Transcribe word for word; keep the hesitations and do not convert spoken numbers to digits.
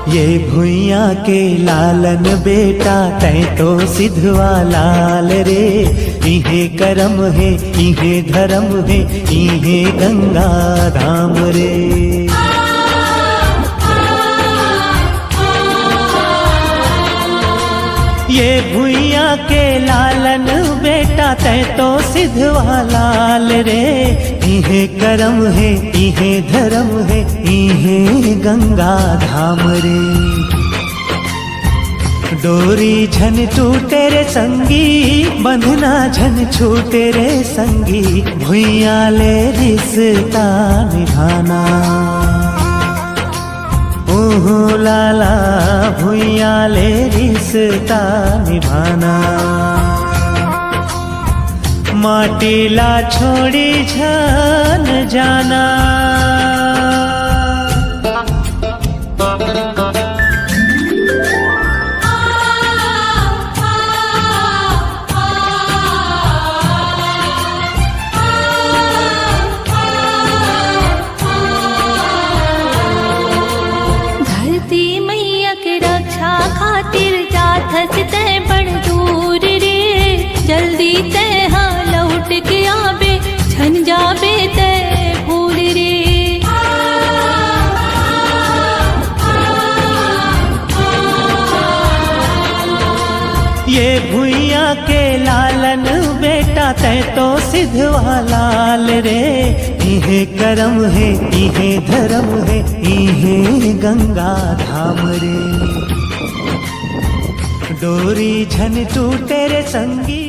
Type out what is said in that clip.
ये भुइयां के लालन बेटा, तैं तो सिधवा लाल रे। इहे करम हे, इहे धरम हे, इहे गंगा धाम रे। ये भुइयां के लालन बेटा, तैं तो सिधवा लाल रे। इहे करम हे, इहे धरम हे, इहे गंगा धाम रे। डोरी झन टूटे रे संगी, बंधना झन छूटे रे संगी, भुइयां ले रिश्ता निभाना। ओहो लाला, भुइयां ले रिश्ता निभाना। माटी ला छोड़ी झन जाना। धरती मैया के रक्षा खातिर जाथस तैं बड़ दूर रे। जल्दी तैं हा लौट के आबे, झन जाबे तैं भूल रे। ये भुइयां के लालन बेटा, तैं तो सिधवा लाल रे। इहे करम हे, इहे धरम हे, इहे गंगा धाम रे। डोरी झन टूटे रे संगी।